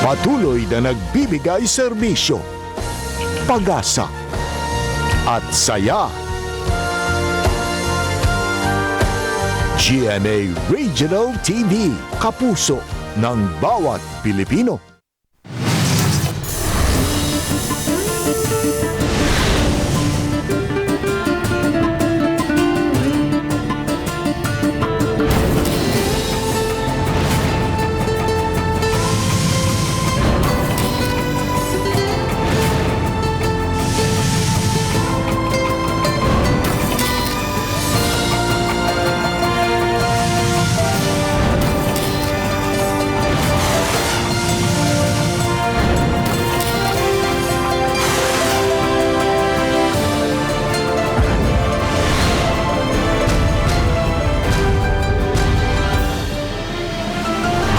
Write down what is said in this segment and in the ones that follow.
Patuloy na nagbibigay serbisyo, pag-asa at saya. GMA Regional TV, kapuso ng bawat Pilipino.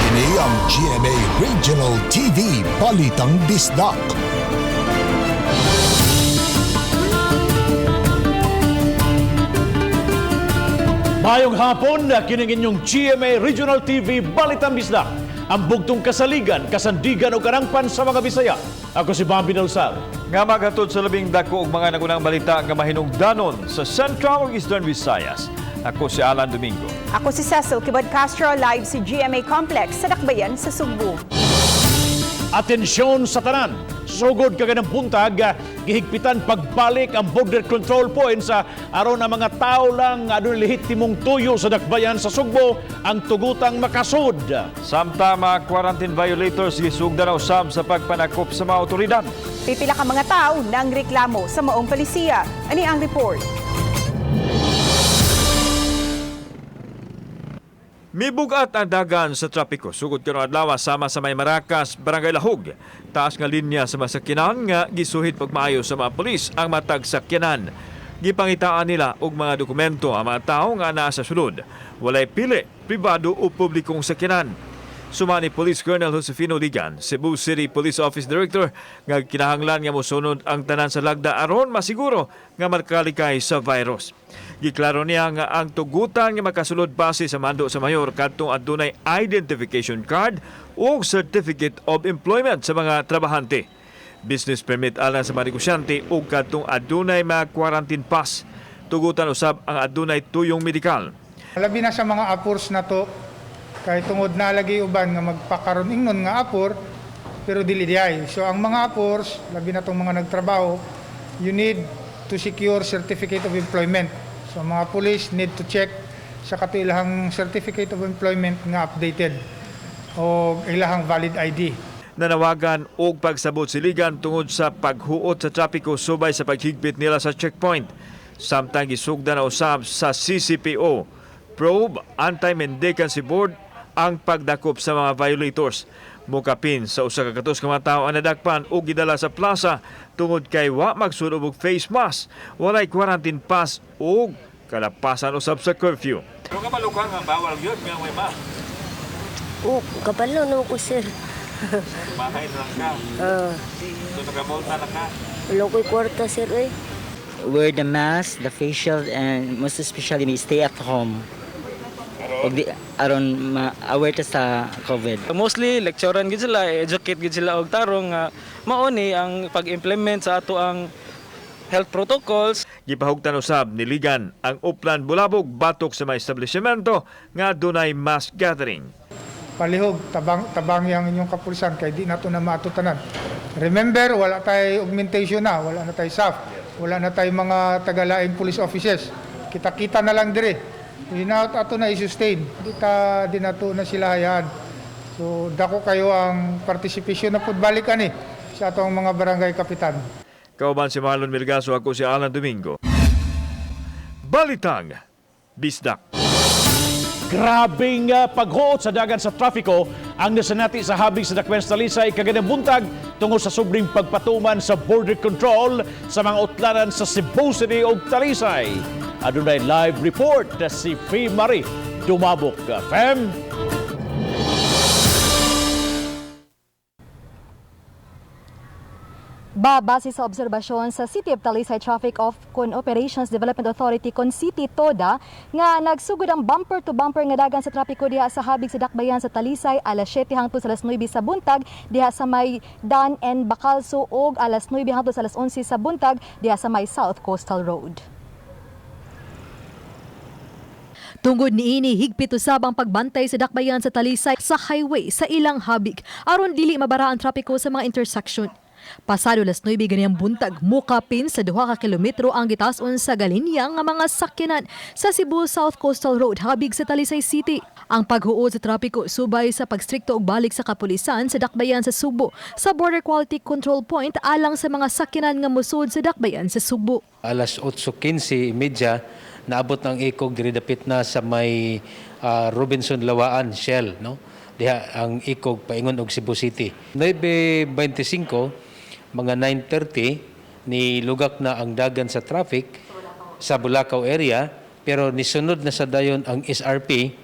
Kini ang GMA Regional TV Balitang Bisdak. Mayong hapon, kining inyong GMA Regional TV Balitang Bisdak. Ang bugtong kasaligan, kasandigan o karangpan sa mga Bisaya. Ako si Bambi Del Sal. Nga maghatod sa labing dako og mga nagunang balita nga mahinungdanon sa Central ug Eastern Visayas. Ako si Alan Domingo. Ako si Cecil Kibod Castro, live sa GMA Complex sa Dakbayan sa Sugbo. Atensyon sa tanan. Sugod kaganang buntag, gihigpitan pagbalik ang border control point sa aron ang mga tao lang adunay lehitimong tuyo sa Dakbayan sa Sugbo ang tugutang makasud. Samtang mga quarantine violators gisugdan na usab sa pagpanakop sa mga otoridad. Pipila ka mga tao nang reklamo sa maong palisiya. Ani ang report? Mibugat ang dagan sa trapiko sugod karong adlaw sama sa may Maracas, Barangay Lahug. Taas nga linya sa masakyanan nga gisuhid pagmaayo sa mga pulis ang matag sakyanan. Gipangitaan nila og mga dokumento ang mga tawo nga naa sa sulod. Walay pili, pribado o publikong sakyanan. Suma ni Police Colonel Josefino Ligan, Cebu City Police Office Director, nga kinahanglan nga mosunod ang tanan sa lagda aron masiguro nga makalikay sa virus. Giklaro niya nga ang tugutan nga makasulod base sa mando sa mayor kadtong adunay identification card o certificate of employment sa mga trabahante. Business permit alang sa mga negosyante o kadtong adunay mga quarantine pass. Tugutan usab ang adunay tuyong medikal. Labi na sa mga apors na to, kay tungod na lagi uban nga magpakaron ingnon nga apor, pero dili diay. So ang mga apors, labi na tong mga nagtrabaho, you need to secure certificate of employment. So ang mga police need to check sa kato ilahang certificate of employment nga updated o ilahang valid ID. Nanawagan og pagsabot siligan tungod sa paghuot sa trapiko subay sa paghigpit nila sa checkpoint. Samtang gisugdan na usab sa CCPO, Probe Anti-Mendicancy Board ang pagdakop sa mga violators. Mukapin sa 100 ka mga tawo ang nadakpan og gidala sa plaza tungod kay wa magsuob og face mask, walay quarantine pass ug kalapasan usab sa curfew. Pero kabalo ka nga bawal gyud nga may mask. Oh, kabalo na ko, sir. Bahay lang ka. So nakamulta na ka. Wala ko'y kwarta, sir, eh. Wear the mask, the face shield, and most especially stay at home. Ug di aron ma-aware ta sa COVID. Mostly lecturean gid sila, educate gid sila og tarong nga mao ni ang pag-implement sa ato ang health protocols. Gipahugtan usab ni Ligan ang Uplan Bulabog batok sa mga establishmento nga dunay mass gathering. Palihog, tabang, tabangi ang inyong kapulisan kay di nato na maatutanan. Remember, wala tay augmentation na, wala na tay SAF, wala na tay mga tagalaing police offices. Kita-kita na lang dire. Di na ato na i-sustain. Di ta di nato na sila hayaan. So dako kayo ang participation na pud balik ani sa atong mga barangay kapitan. Kauban si Marlon Milgaso, ako si Alan Domingo. Balitang Bisdak. Grabing paghuot sa dagan sa trafiko ang nasanati sa habig sa Dakbayan sa Talisay kaganang buntag tungod sa sobring pagpatuman sa border control sa mga utlanan sa Cebu City ug Talisay. Adunay live report na si Fee Marie Dumabok. Fem? Ba, base sa obserbasyon sa City of Talisay Traffic of kon Operations Development Authority kon City TODA nga nagsugod ang bumper to bumper nga dagan sa trapiko diha sa habig sa Dakbayan sa Talisay alas 7 hangtod sa alas 9 sa buntag diha sa may Dan and Bacalso ug alas 9 hangtod sa alas 11 sa buntag diha sa may South Coastal Road. Tungod niini, higpit usab ang pagbantay sa Dakbayan sa Talisay sa highway sa ilang habig aron dili mabara ang trapiko sa mga intersection. Pasado las 9 ganiyang buntag, mukapin sa 2 ka kilometro ang gitason sa galinya nga mga sakyanan sa Cebu South Coastal Road habig sa Talisay City. Ang paghuod sa trapiko subay sa pagstrikto og balik sa kapulisan sa Dakbayan sa Sugbo sa Border Quality Control Point alang sa mga sakyanan nga mosud sa Dakbayan sa Sugbo. Alas 8:15:30 naabot ng ikog diri dapit na sa may Robinson Lawaan Shell, no, diha ang ikog paingon og Cebu City. 9:25, mga 9:30 ni lugak na ang dagan sa traffic sa Bulacau area, pero nisunod na sa dayon ang SRP,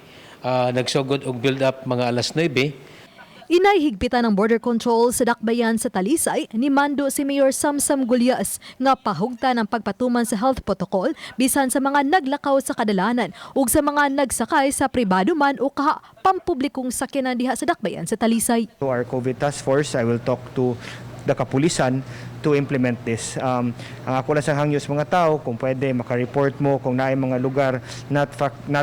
nagsugod og build up mga alas 9. Inay higpitan ng border control sa Dakbayan sa Talisay ni mando si Mayor Samsam Gullas nga pahugtan ang pagpatuman sa health protocol bisan sa mga naglakaw sa kadalanan ug sa mga nagsakay sa pribado man o kaha pampublikong sakyanan diha sa Dakbayan sa Talisay. To our COVID task force, I will talk to the kapulisan to implement this. Ang ako lang sa hangyo sa mga tao, kung pwede maka-report mo kung naay mga lugar not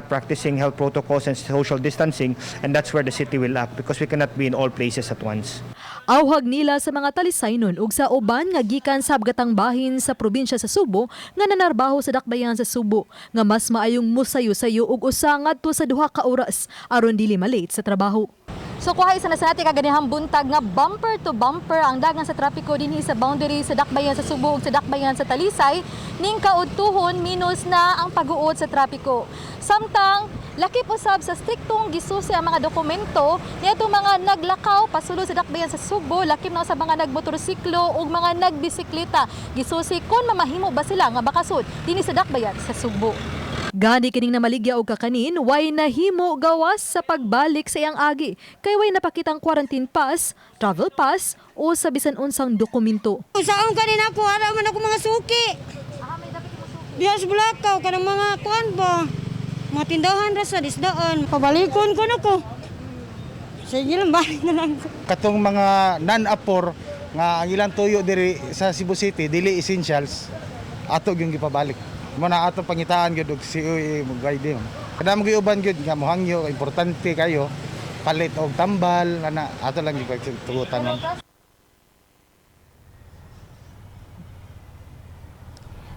practicing health protocols and social distancing, and that's where the city will act because we cannot be in all places at once. Awhag nila sa mga Talisaynon ug sa uban nga gikan sa abgatang bahin sa probinsya sa Subo nga nanarbaho sa Dakbayan sa Subo nga mas maayong musayo-sayo og usa ngadto sa 2 ka oras aron dili malate sa trabaho. So kuha isa na sa natin kaganihang buntag nga bumper to bumper ang dagan sa trapiko dinhi sa boundary sa Dakbayan sa Subo ug sa Dakbayan sa Talisay ning kaudtuhon minus na ang pag-uod sa trapiko. Samtang lakip usab sa striktong gisusi ang mga dokumento niadtong mga naglakaw pasulod sa Dakbayan sa Sugbo, lakip na sa mga nagmotorsiklo ug mga nagbisikleta. Gisusi kon mamahimo ba sila nga makasud dinhi sa Dakbayan sa Sugbo. Gani kining namaligya og kakanin, way nahimo gawas sa pagbalik sa iyang agi kay way napakitang quarantine pass, travel pass o sa bisan unsang dokumento. Saan kanina ako, ara man ako mga suki. Diha sa Bulacau, kanang mga kuan ba? Mga tindahan ra sa disdaan. Pabalikon ko na ko. Sige lang, balik na lang ko. Katong mga non-apor nga ang ilang tuyo diri sa Cebu City dili essentials, ato gyud gipabalik. Mo na atong pangitaan gyud og COA mo guide. Kada mo uban gyud nga mohangyo, importante kayo palit og tambal ana, ato lang gyud tugutan, ma'am.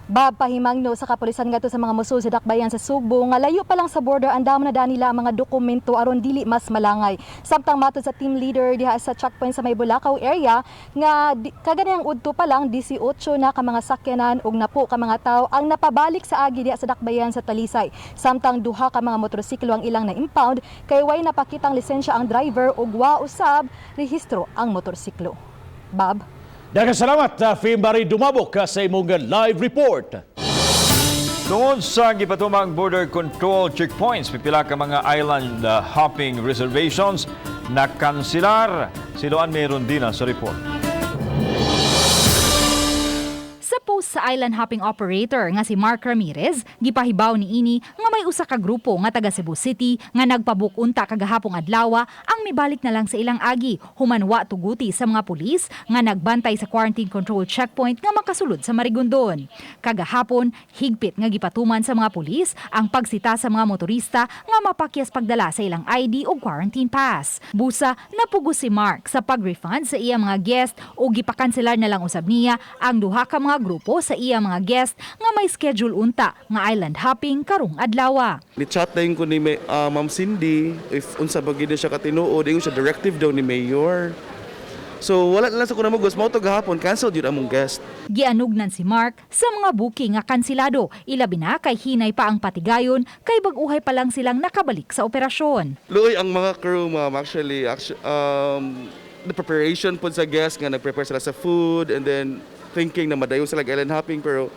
Bab, pahimangno sa kapulisan ngadto sa mga musul sa Dakbayan sa Sugbo nga layo pa lang sa border andam na nila ang mga dokumento aron dili mas malangay. Samtang matod sa team leader diha sa checkpoint sa may Bulacau area nga kaganihang udto pa lang 18 na ka mga sakyanan ug napo ka mga tawo ang napabalik sa agi diha sa Dakbayan sa Talisay. Samtang duha ka mga motorsiklo ang ilang na-impound kay way napakitang lisensya ang driver ug wa usab rehistro ang motorsiklo. Bab. Daghang salamat, Fimari Dumabok, sa imong live report. Tungod sa gipatumang border control checkpoints, pipila ka mga island hopping reservations na kansilar. Si Loan Meron din sa report. Sa post sa island hopping operator nga si Mark Ramirez, gipahibaw ni ini nga may usa ka grupo nga taga Cebu City nga nagpabook unta kagahapong adlaw ang mibalik na lang sa ilang agi human wa tuguti sa mga pulis nga nagbantay sa quarantine control checkpoint nga makasulod sa Marigondon. Kagahapon, higpit nga gipatuman sa mga pulis ang pagsita sa mga motorista nga mapakyas pagdala sa ilang ID o quarantine pass. Busa, napugos si Mark sa pag-refund sa iya mga guest o gipakanselar na lang usab niya ang duha ka mga grupo sa iya mga guest nga may schedule unta nga island hopping karong adlaw. Ni-chat na ko ni Ma'am Cindy if unsa ba gid siya katinuod, ingon siya directive daw ni Mayor. So wala na lang sa ko namugos, mao to gahapon cancel jud among guest. Gianugnan si Mark sa mga booking nga kansilado, ilabi na kay hinay pa ang patigayon kay bag-uhay pa lang silang nakabalik sa operasyon. Luoy ang mga crew, ma'am, actually, the preparation po sa guest nga nag-prepare sila sa food and then thinking na madayon sila island hopping, pero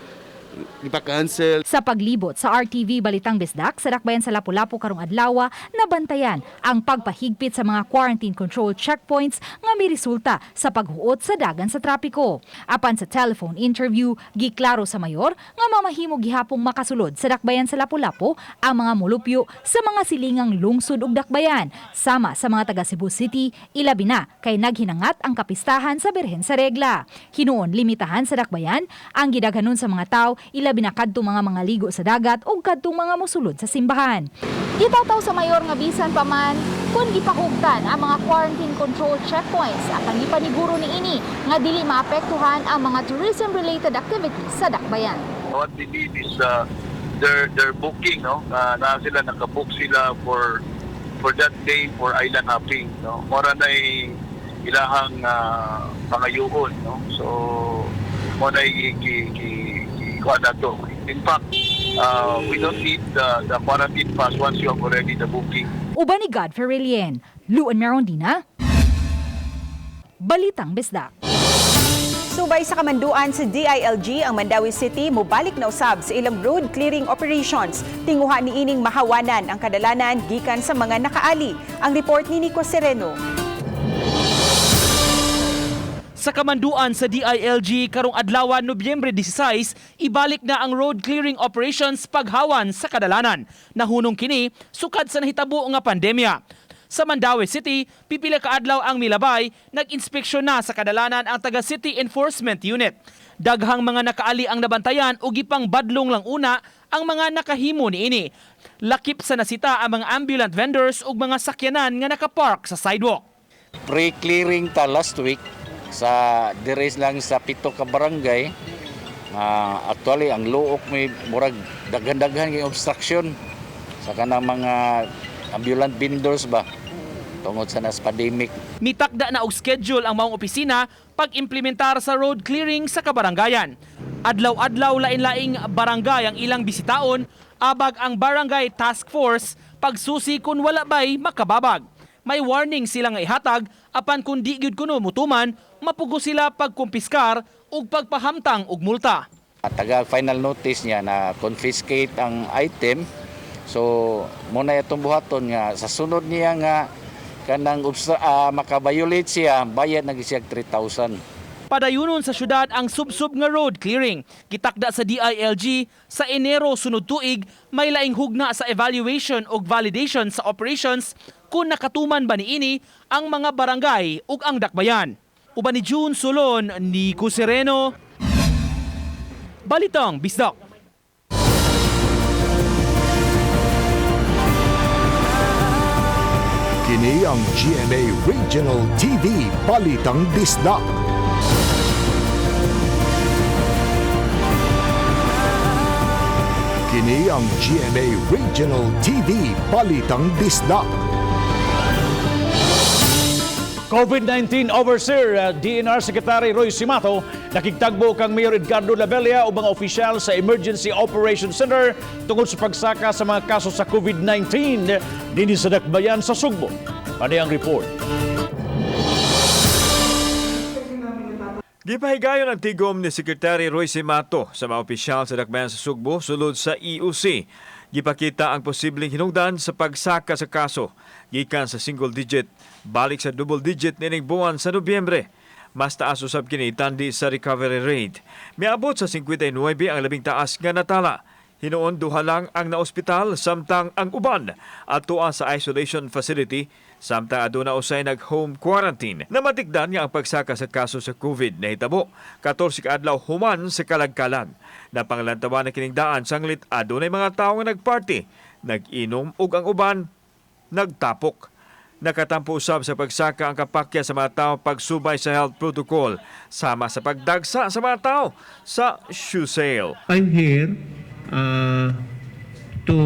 Ipa-cancel. Sa paglibot sa RTV Balitang Bisdak sa Dakbayan sa Lapu-Lapu karong adlaw, nabantayan ang pagpahigpit sa mga quarantine control checkpoints nga miresulta sa paghuot sa dagan sa trapiko. Apan sa telephone interview, giklaro sa mayor nga mamahimo gihapong makasulod sa Dakbayan sa Lapu-Lapu ang mga mulupyo sa mga silingang lungsod ug dakbayan sama sa mga taga Cebu City, ilabi na kay naghinangat ang kapistahan sa Birhen sa Regla. Hinuon limitahan sa dakbayan ang gidaghanon sa mga tao, ilabi na kadtong mga ligo sa dagat ug kadtong mga mosulod sa simbahan. Gitawtaw sa mayor nga bisan pa man kung gipahugtan ang mga quarantine control checkpoints, apan gipaniguro niini nga dili maapektuhan ang mga tourism-related activities sa dakbayan. What they did is their booking, no? Na sila nakabook sila for that day for island hopping, no? Mora na ilahang pangayuon, no? So mo na kuha na to. In fact, we don't need the quarantine pass once you have already the booking. Uban ni Godfrey Relien, Luan Merondina, Balitang Bisdak. Subay sa kamanduan sa DILG, ang Mandaue City mobalik na usab sa ilang road clearing operations. Tinguha ni ining mahawanan ang kadalanan gikan sa mga nakaali. Ang report ni Nico Sereno. Sa kamanduan sa DILG karong adlaw, Nobyembre 16, ibalik na ang road clearing operations paghawan sa kadalanan. Nahunong kini sukad sa nahitabo nga pandemya. Sa Mandaue City, pipila ka adlaw ang milabay, nag-inspeksyon na sa kadalanan ang taga City Enforcement Unit. Daghang mga nakaali ang nabantayan ug gipang badlong lang una ang mga nakahimo niini. Lakip sa nasita ang mga ambulant vendors ug mga sakyanan nga nakapark sa sidewalk. Pre-clearing ta last week sa dire lang sa pito ka barangay. Actually ang Looc may murag daghan-daghan kay obstruction sa kanang mga ambulant vendors ba tungod sa nas pandemic. Mitakda na og schedule ang maong opisina pag-implementar sa road clearing sa kabarangayan. Adlaw-adlaw lain-laing barangay ang ilang bisitaon, abag ang barangay task force pagsusi kung wala bay makababag. May warning sila nga ihatag, apan kung di gyud kuno mutuman, mapugo sila pagkumpiskar ug pagpahamtang og multa. Taga final notice niya na confiscate ang item. So mo na itong buhaton nga sa sunod niya nga kanang maka-violate siya, bayad na gyud siya 3,000. Padayunon sa syudad ang sub-sub nga road clearing. Gitakda sa DILG sa Enero sunod tuig may laing hugna sa evaluation ug validation sa operations kung nakatuman ba niini ang mga barangay ug ang dakbayan. Uban ni June Solon, Nico Sereno, Balitang Bisdak. Kini ang GMA Regional TV Balitang Bisdak. Kini ang GMA Regional TV Balitang Bisdak. COVID-19 Overseer DNR Secretary Roy Cimatu nakigtagbo kang Mayor Edgardo Labella ug mga opisyal sa Emergency Operations Center tungod sa pagsaka sa mga kaso sa COVID-19 dinhi sa dakbayan sa Sugbo. Ano ang report? Gipahigayon ang tigom ni Secretary Roy Cimatu sa mga opisyal sa dakbayan sa Sugbo sulod sa EOC. Gipakita ang posibleng hinungdan sa pagsaka sa kaso gikan sa single digit balik sa double digit nining buwan sa Nobyembre. Mas taas usab kini tandi sa recovery rate. Miabot sa 59 ang labing taas nga natala. Hinuon duha lang ang naospital samtang ang uban adtoa sa isolation facility samtang aduna usay nag-home quarantine. Namatikdan nga ang pagsaka sa kaso sa COVID nahitabo 14 ka adlaw human sa kalagkalan. Napanglantawan na kining daan sanglit adunay mga tawo nga nagparty, nag-inom ug ang uban nagtapok. Nakatampo usab sa pagsaka ang kapakya sa mga tao pagsubay sa health protocol sama sa pagdagsa sa mga tao sa shoe sale. I'm here to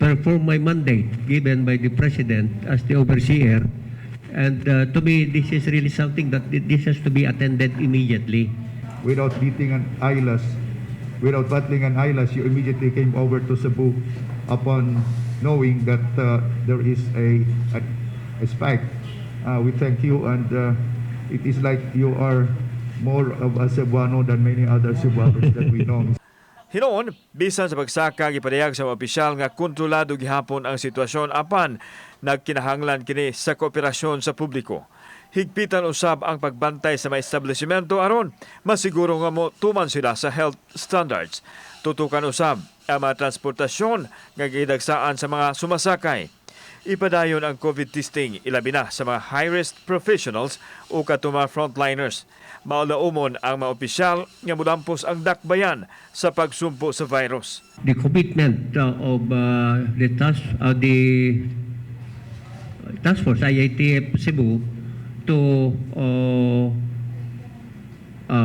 perform my mandate given by the President as the overseer. And to me, this is really something that this has to be attended immediately. Without beating an eyelash, without battling an eyelash, you immediately came over to Cebu upon knowing that there is a spike. We thank you, and it is like you are more of a Cebuano than many other Cebuanos that we know. Hinuon, bisan sa pagsaka gipadayag sa mga opisyal nga kontrolado gihapon ang sitwasyon apan nagkinahanglan kini sa kooperasyon sa publiko. Higpitan usab ang pagbantay sa mga establishmento aron masiguro nga mo tuman sila sa health standards. Tutukan usab ang mga transportasyon nga gidagsaan sa mga sumasakay. Ipadayon ang COVID testing, ilabi na sa mga high-risk professionals o katong mga frontliners. Maulaumon ang mga opisyal nga mudampos ang dakbayan sa pagsumpo sa virus. The commitment of the task force IATF Cebu to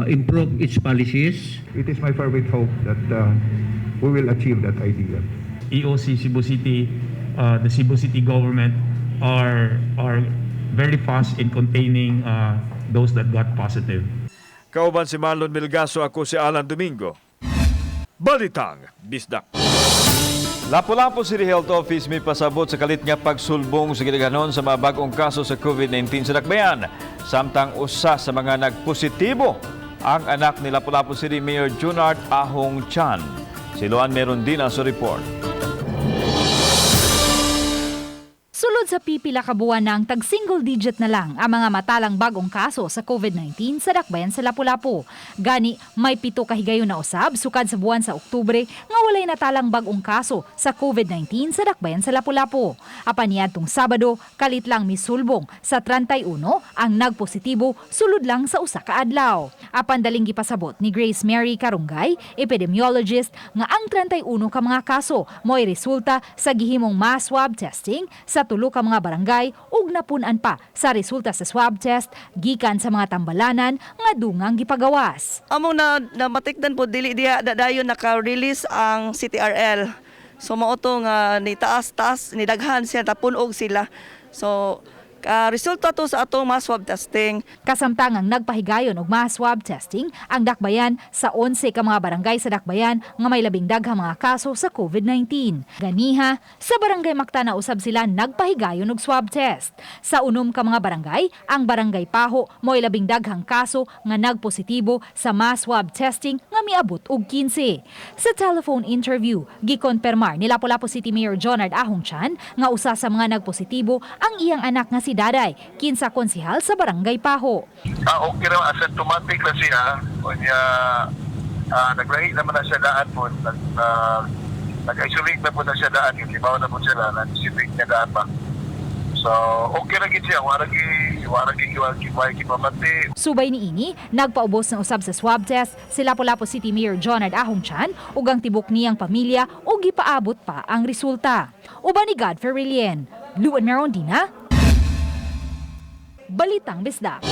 improve its policies. It is my fervent hope that we will achieve that idea. EOC Cebu City, the Cebu City government are very fast in containing those that got positive. Kauban si Marlon Milgaso, ako si Alan Domingo. Balitang Bisdak. Lapu-Lapu City Health Office may pasabot sa kalit nga pagsulbong sa gidaghanon sa mga bag-ong kaso sa COVID-19 sa Dakbayan. Samtang usa sa mga nagpositibo ang anak ni Lapu-Lapu City Mayor Junard Ahong Chan. Si Luan Merondina sa report. Sulod sa pipila ka buwan ng tag single digit na lang ang mga matalang bagong kaso sa COVID-19 sa Dakbayan sa Lapu-Lapu. Gani, may 7 ka higayon na usab sukad sa buwan sa Oktubre nga walay natalang bagong kaso sa COVID-19 sa Dakbayan sa Lapu-Lapu. Apan niadtong Sabado, kalit lang misulbong sa 31 ang nagpositibo sulod lang sa usa ka adlaw. Apan daling gipasabot ni Grace Mary Carungay, epidemiologist, nga ang 31 ka mga kaso mo'y resulta sa gihimong mass swab testing sa 3 ka mga barangay ug napun-an pa sa resulta sa swab test gikan sa mga tambalanan nga dungang gipagawas. Among na namatikdan po dili diha dayon naka-release ang CTRL. So mao to nga ni taas-taas ni daghan siya tapun-og sila. So resulta to sa atong mass swab testing. Kasamtangang nagpahigayon og mass swab testing ang Dakbayan sa 11 ka mga barangay sa Dakbayan nga may labing daghang mga kaso sa COVID-19. Ganiha, sa barangay Mactan na usab sila nagpahigayon og swab test. Sa 6 ka mga barangay, ang barangay Paho mo'y labing daghang kaso nga nagpositibo sa mass swab testing nga miabot og 15. Sa telephone interview, gikonpermar ni Lapu-Lapu City Mayor Jonard Ahong Chan nga usa sa mga nagpositibo ang iyang anak nga si Daday, kinsa konsihal sa barangay Paho. Ah, okay ra, asymptomatic ra siya. Unya naglahi naman na siya daan po. Nag-isolate na po na siya daan. Yung libaw na po sila, nag-isolate na daan pa. So, okay ra gid siya. Wara gi wara gi wara gi wara gi pamati. Subay niini, nagpaubos na usab sa swab test si Lapu-Lapu City Mayor Jonard Ahong Chan ug ang tibok niyang pamilya ug gipaabot pa ang resulta. Uban ni Godfrey Relien, Luan Merondina, Balitang Bisdak.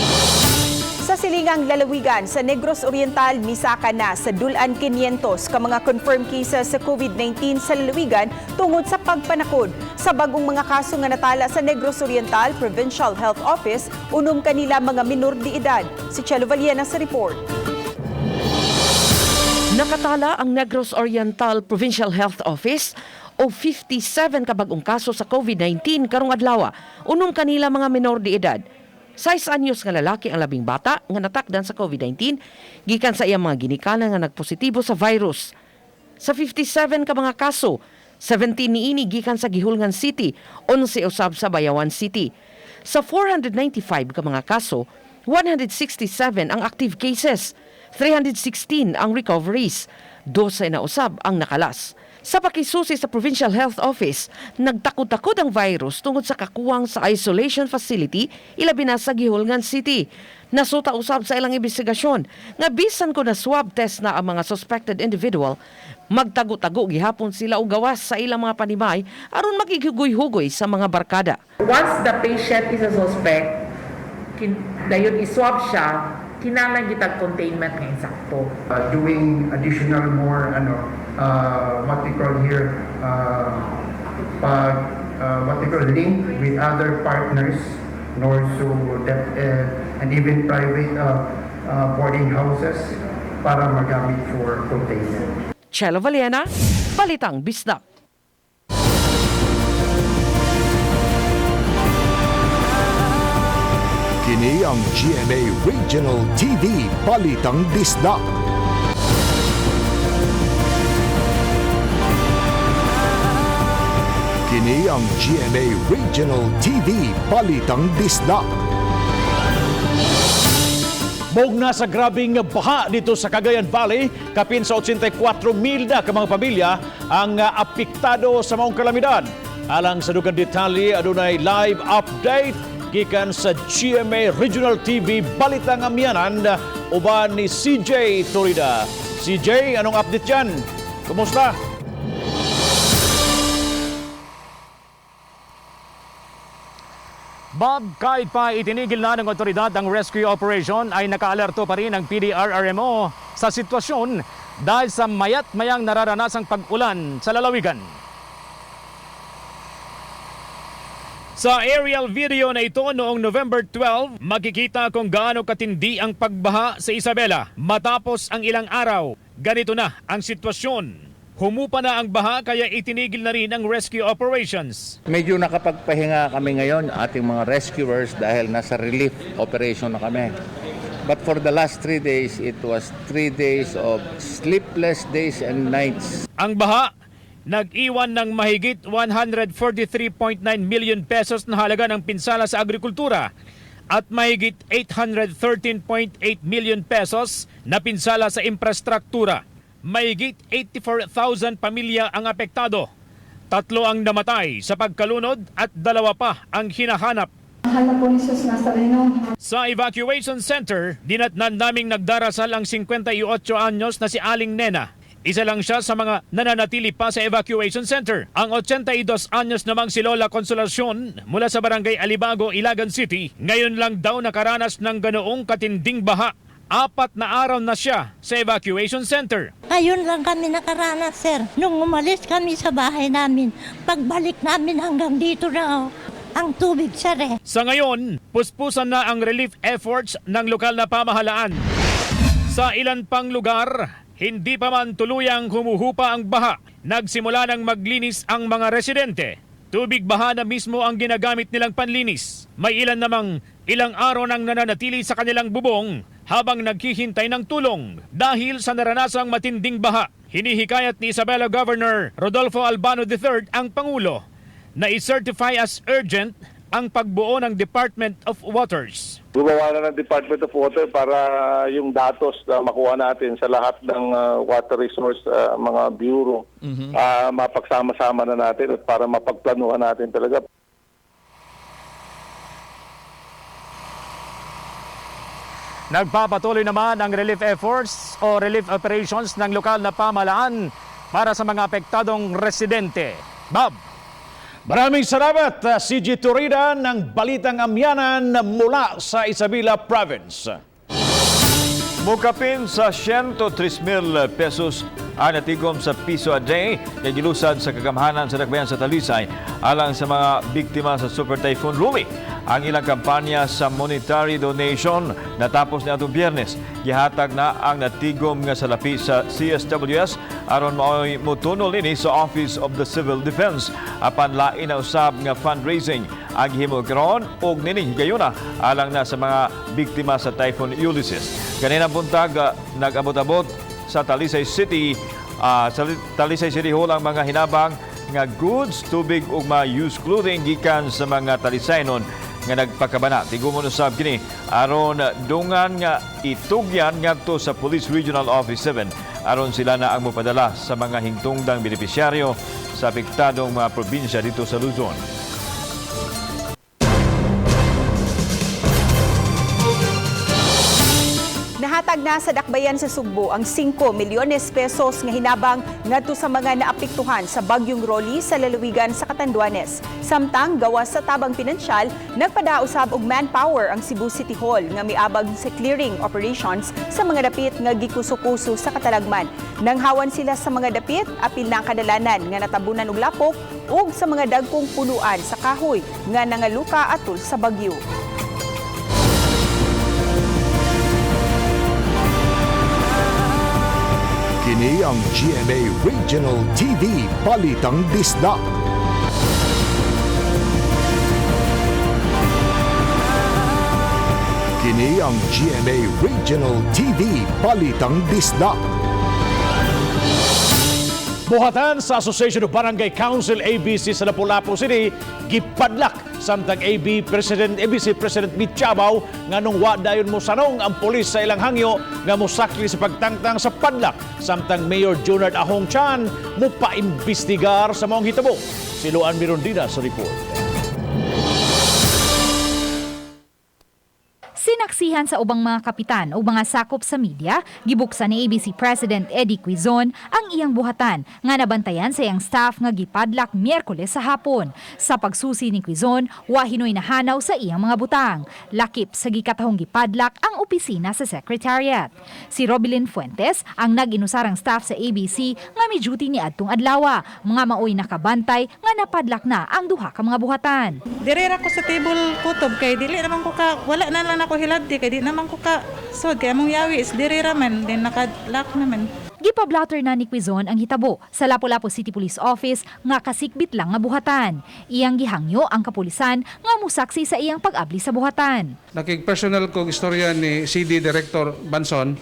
Sa silingang lalawigan sa Negros Oriental, misaka na sa dulan 500 ka mga confirmed cases sa COVID-19 sa lalawigan tungod sa pagpanakod. Sa bagong mga kaso nga natala sa Negros Oriental Provincial Health Office, 6 kanila mga minor de edad. Si Chelo Valiena sa report. Nakatala ang Negros Oriental Provincial Health Office og 57 ka bag-ong kaso sa COVID-19 karong adlaw. 6 kanila mga minor de edad. 6 anyos nga lalaki ang labing bata nga natakdan sa COVID-19 gikan sa iyang mga ginikanan nga nagpositibo sa virus. Sa 57 ka mga kaso, 17 niini gikan sa Guihulngan City, 11 usab sa Bayawan City. Sa 495 ka mga kaso, 167 ang active cases, 316 ang recoveries, 12 na usab ang nakalas. Sa pakisusi sa Provincial Health Office, nagtakod-takod ang virus tungod sa kakuwang sa isolation facility ilabi na sa Guihulngan City. Nasuta usab sa ilang investigasyon nga bisan ko na swab test na ang mga suspected individual, magtago-tago gihapon sila og gawas sa ilang mga panimay aron makighugoy-hugoy sa mga barkada. Once the patient is a suspect, dayon iswab siya, kinahanglan gitag containment nga insakto. Doing additional more what we call here what we call link with other partners, NORSU, DepEd, and even private boarding houses para magamit for containment. Chelo Valiena, Balitang Bisdak. Kini Kini ang GMA Regional TV Balitang Bisdak. Kini ang GMA Regional TV Balitang Bisdak. Mugna sa grabing baha dito sa Cagayan Valley, kapin sa 84 mil na ka mga pamilya ang apektado sa maong kalamidad. Alang sa dugang detalye, adunay live update gikan sa GMA Regional TV Balitang Amihanan uban ni CJ Torida. CJ, anong update yan? Kumusta? Bob, kahit pa itinigil na ng otoridad ang rescue operation ay nakaalerto pa rin ang PDRRMO sa sitwasyon dahil sa mayat mayang nararanasang pag-ulan sa lalawigan. Sa aerial video na ito noong November 12, makikita kung gaano katindi ang pagbaha sa Isabela. Matapos ang ilang araw, ganito na ang sitwasyon. Humupa na ang baha kaya itinigil na rin ang rescue operations. Medyo nakapagpahinga kami ngayon, ating mga rescuers, dahil nasa relief operation na kami. But for the last 3 days, it was 3 days of sleepless days and nights. Ang baha, nag-iwan ng mahigit 143.9 million pesos na halaga ng pinsala sa agrikultura at mahigit 813.8 million pesos na pinsala sa imprastruktura. Mahigit 84,000 pamilya ang apektado. 3 ang namatay sa pagkalunod at 2 pa ang hinahanap. Mahal na po ni Jesus Nazareno. Sa evacuation center, dinatnan naming nagdarasal ang 58 anyos na si Aling Nena. Isa lang siya sa mga nananatili pa sa evacuation center. Ang 82 anyos namang si Lola Consolacion mula sa barangay Alibago, Ilagan City, ngayon lang daw nakaranas ng ganoong katinding baha. 4 na araw na siya sa evacuation center. Ngayon lang kami nakaranas, sir. Nung umalis kami sa bahay namin, pagbalik namin hanggang dito na oh, ang tubig, sir eh. Sa ngayon, puspusan na ang relief efforts ng lokal na pamahalaan. Sa ilan pang lugar, hindi pa man tuluyang humuhupa ang baha. Nagsimula ng maglinis ang mga residente. Tubig baha na mismo ang ginagamit nilang panlinis. May ilan namang ilang araw nang nananatili sa kanilang bubong habang naghihintay ng tulong dahil sa naranasang matinding baha. Hinihikayat ni Isabela Governor Rodolfo Albano III ang Pangulo na i-certify as urgent ang pagbuo ng Department of Waters. Gumawa na ng Department of Water para yung datos na makuha natin sa lahat ng water resource mga bureau, mapagsama-sama na natin at para mapagplanuhan natin talaga. Nagpapatuloy naman ang relief efforts o relief operations ng lokal na pamahalaan para sa mga apektadong residente. Bob. Maraming salamat, CJ Torida ng Balitang Amihanan mula sa Isabela Province. Mukapin sa 103,000 pesos ang natigom sa piso a day kay gilusad sa kagamhanan sa dakbayan sa Talisay alang sa mga biktima sa Super Typhoon Ruby. Ang ilang kampanya sa monetary donation natapos niadtong Biyernes. Gihatag na ang natigom nga salapi sa CSWS aron maoy motunol ini sa Office of the Civil Defense. Apan lain na usab nga fundraising ang gihimo karon og nining higayuna alang na sa mga biktima sa Typhoon Ulysses. Kanina buntag nag-abot-abot sa Talisay City Hall ang mga hinabang nga goods, tubig ug mga used clothing gikan sa mga Talisaynon nga nagpakabana. Tigumon usab kini aron dungan nga itugyan ngadto sa Police Regional Office 7 aron sila na ang mopadala sa mga hingtungdang benepisyaryo sa apektadong mga probinsya dito sa Luzon. Nahatag na sa dakbayan sa Sugbo ang 5 milyones pesos nga hinabang ngadto sa mga naapektuhan sa bagyong Rolly sa lalawigan sa Catanduanes. Samtang gawas sa tabang pinansyal, nagpadaosab og manpower ang Cebu City Hall nga miabag sa clearing operations sa mga dapit nga gikuso-kuso sa katalagman. Nanghawan sila sa mga dapit, apil na ang kadalanan nga natabunan og lapok ug sa mga dagkong punuan sa kahoy nga nangaluka atol sa bagyo. Kini ang GMA Regional TV Balitang Bisdak. Kini ang GMA Regional TV Balitang Bisdak. Buhatan sa Association of Barangay Council ABC sa Lapu-Lapu City gipadlak samtang ABC President mityabaw nganong wa dayon mosanong ang pulis sa ilang hangyo nga mosakli sa pagtangtang sa padlak samtang Mayor Junard Ahong Chan mopaimbestigar sa maong hitabo. Si Luan Mirondina sa report. Sinaksihan sa ubang mga kapitan o mga sakop sa media, gibuksan ni ABC President Eddie Quizon ang iyang buhatan nga nabantayan sa iyang staff nga gipadlak Miyerkules sa hapon. Sa pagsusi ni Quizon, wa hinoy nahanaw sa iyang mga butang. Lakip sa gikatahong gipadlak ang opisina sa Secretariat. Si Robilin Fuentes ang nag-inusarang staff sa ABC nga may duty ni adtong adlawa, mga maoy nakabantay nga napadlak na ang duha ka mga buhatan. Dire ra ko sa table kutob kay dili naman ko ka, wala na lang ako hilabti kay di naman ko ka sod kay among yawi is dire ra man din, naka-lock naman. Gipablatter na ni Quizon ang hitabo sa Lapu-Lapu City Police Office nga kasikbit lang nga buhatan. Iyang gihangyo ang kapulisan nga musaksi sa iyang pag-abli sa buhatan. Nakig-personal kog istorya ni CD Director Banson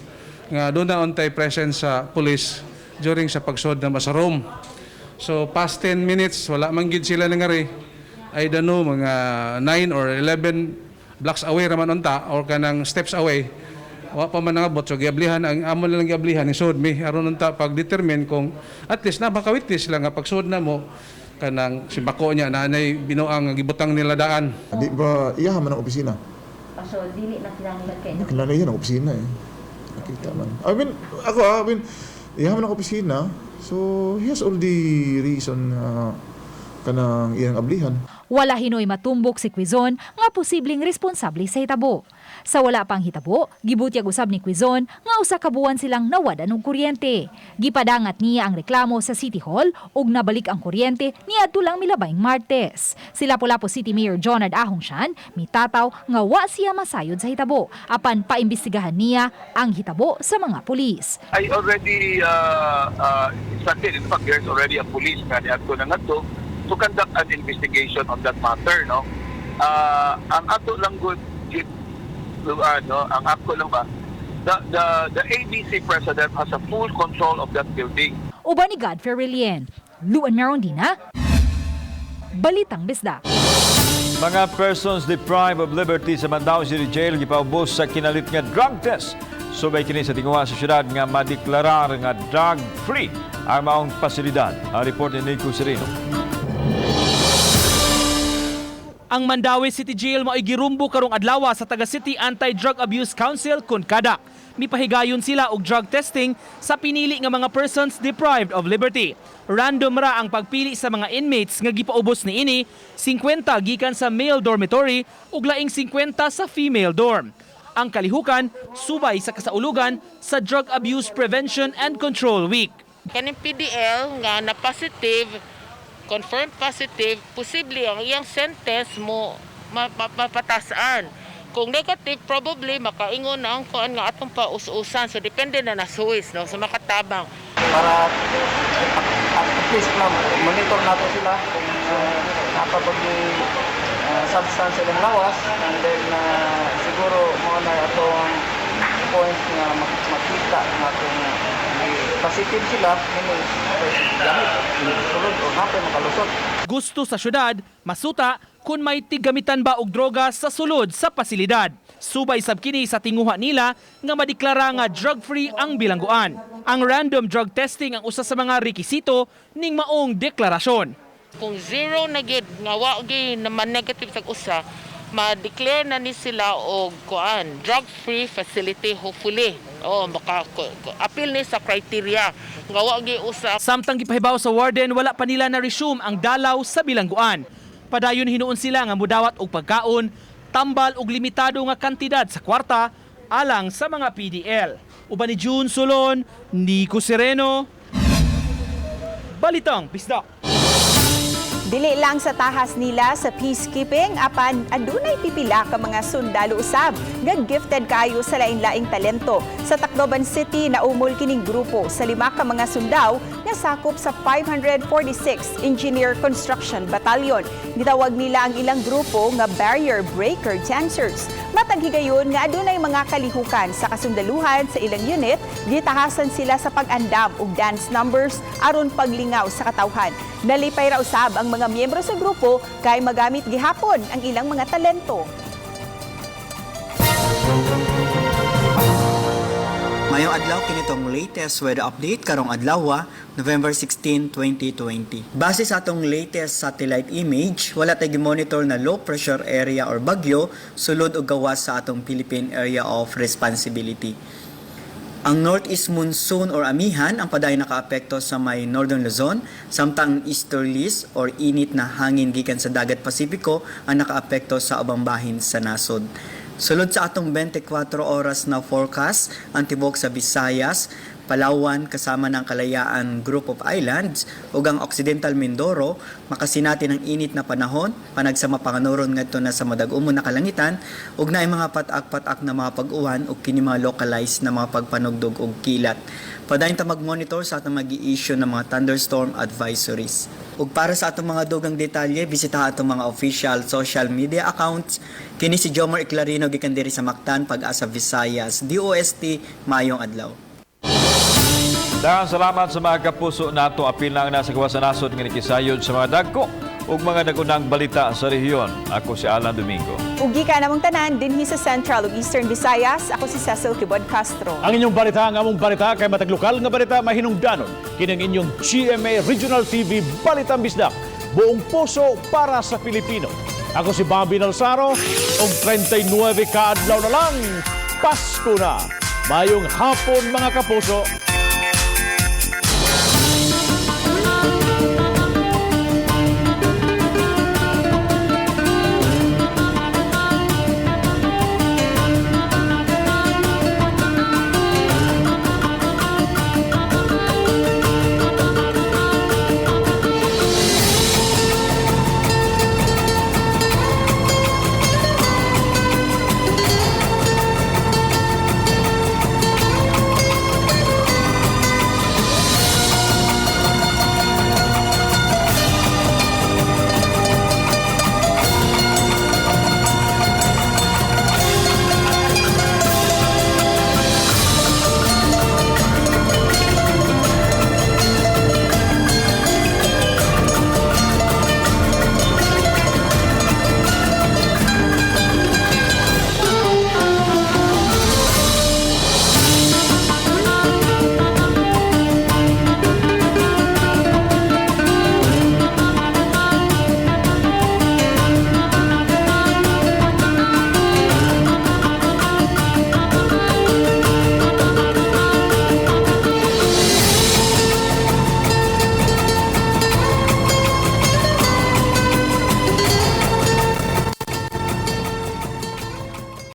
nga doon na untay presence sa police during sa pagsod na sa room. So past 10 minutes, wala man gid sila nangari. I don't know, mga 9 or 11 blocks away raman unta or kanang steps away. Wa pa man nangabot, so giablihan ang amo lang, giablihan ni sud mi aron unta pag-determine kung at least na maka-witness lang nga pagsud na mo kanang sibako niya na anay binuang nga gibutang nila daan. Di ba, iya man ang opisina? So dili na kinahanglan kay Kilala yun ang opisina eh. Nakita man. I mean, ako ah, I mean, iya man ang opisina. So, he has all the reason kanang iyang ablihan. Wala hinoy matumbok si Quizon nga posibleng responsable sa hitabo. Sa wala pang hitabo, gibutyag usab ni Quizon nga usa ka buwan silang nawadan og kuryente. Gipadangat niya ang reklamo sa City Hall ug nabalik ang kuryente niadto lang milabayng Martes. Si Lapu-Lapu City Mayor Jonard Ahong Chan mitataw nga wa siya masayod sa hitabo apan paimbestigahan niya ang hitabo sa mga pulis. I already instructed, in fact, there's already a police nga niadto na ngadto to conduct an investigation on that matter, no? Ang ato lang gud ano, ang ako lang ba, the ABC president has a full control of that building. Uban ni Godfrey Relien, Luan Merondina, Balitang Bisdak. Mga persons deprived of liberty sa Mandaue City Jail gipaubos sa kinalit nga drug test. Subay kini sa tinguha sa syudad nga madeklarar nga drug-free ang maong pasilidad. Ang report ni Nico Sereno. Ang Mandaue City Jail mao'y girumbo karong adlaw sa taga City Anti-Drug Abuse Council KONCADAC. Mipahigayon sila og drug testing sa pinili nga mga persons deprived of liberty. Random ra ang pagpili sa mga inmates nga gipaubos niini, 50 gikan sa male dormitory ug laing 50 sa female dorm. Ang kalihukan subay sa kasaulugan sa Drug Abuse Prevention and Control Week. Kaning PDL nga na positive, confirmed positive, posible ang iyang sentence mo mapatasan. Kung negative, probably makaingon na ang kuan nga atong paus-usan. So depende na na suis, no, sa makatabang. Para at least na monitor nato sila kung napabag substance ilang lawas, and then siguro mo na atong point nga makita nga kung positive sila, meaning gamit sulod o napay makalusot. Gusto sa syudad masuta kung may tiggamitan ba og droga sa sulod sa pasilidad. Subay sab kini sa tinguha nila nga madeklara nga drug-free ang bilangguan. Ang random drug testing ang usa sa mga rekisito ning maong deklarasyon. Kung zero na gid nga wa gyud naman negative sa usa, ma-declare na ni sila og kuan drug-free facility, hopefully. Oh, maka appeal ni sa criteria nga wa gyud usa. Samtang gipahibaw sa warden, wala pa nila na resume ang dalaw sa bilangguan. Padayon hinuon sila nga mudawat og pagkaon, tambal og limitado nga kantidad sa kwarta alang sa mga PDL. Uban ni June Solon, Nico Sereno, Balitang Bisdak. Dili lang sa tahas nila sa peacekeeping apan adunay pipila ka mga sundalo usab nga gifted kayo sa lain-laing talento. Sa Tacloban City, naumol kining grupo sa 5 ka mga sundao nga sakop sa 546 Engineer Construction Battalion. Gitawag nila ang ilang grupo nga Barrier Breaker Dancers. Matag higayon nga adunay mga kalihukan sa kasundaluhan sa ilang unit, gitahasan sila sa pag-andam og dance numbers aron paglingaw sa katawhan. Nalipay ra usab ang mga miyembro sa grupo kay magamit gihapon ang ilang mga talento. Mayong adlaw, kini tong latest weather update karong adlaw, November 16, 2020. Base sa atong latest satellite image, wala tay monitor na low pressure area or bagyo sulod o gawas sa atong Philippine Area of Responsibility. Ang northeast monsoon or amihan ang padayon nakaapekto sa may Northern Luzon, samtang ang easterlies or init na hangin gikan sa dagat Pasipiko ang nakaapekto sa ubang bahin sa nasod. Sulod sa atong 24 oras na forecast, ang tibok sa Visayas, Palawan kasama ng Kalayaan Group of Islands ug ang Occidental Mindoro makasinati ng init na panahon, panagsama panganuron ngadto na sa madag-umon na kalangitan ug naay mga patak-patak na mga pag-uwan ug kini mga localized na mga pagpanugdog og kilat. Padayon ta mag-monitor sa atong magi-issue ng mga thunderstorm advisories. Ug para sa atong mga dugang detalye, bisita atong mga official social media accounts. Kini si Jomar Eclarino gikan diri sa Mactan, Pag-asa Visayas, DOST, maayong adlaw. Daghang salamat sa mga kapuso nato, apil na ang nasa gawas sa nasod nga nikisayod sa mga dagko ug mga nagunang balita sa rehiyon. Ako si Alan Domingo. Ug gikan namong tanan dinhi sa Central ug Eastern Visayas, ako si Cecil Quibod Castro. Ang inyong balita, ang among balita, kay matag lokal nga balita mahinungdanon. Kining inyong GMA Regional TV Balitang Bisdak. Buong puso para sa Pilipino. Ako si Bobby Nalsaro, og 39 ka adlaw na lang, Pasko na. Mayong hapon, mga kapuso.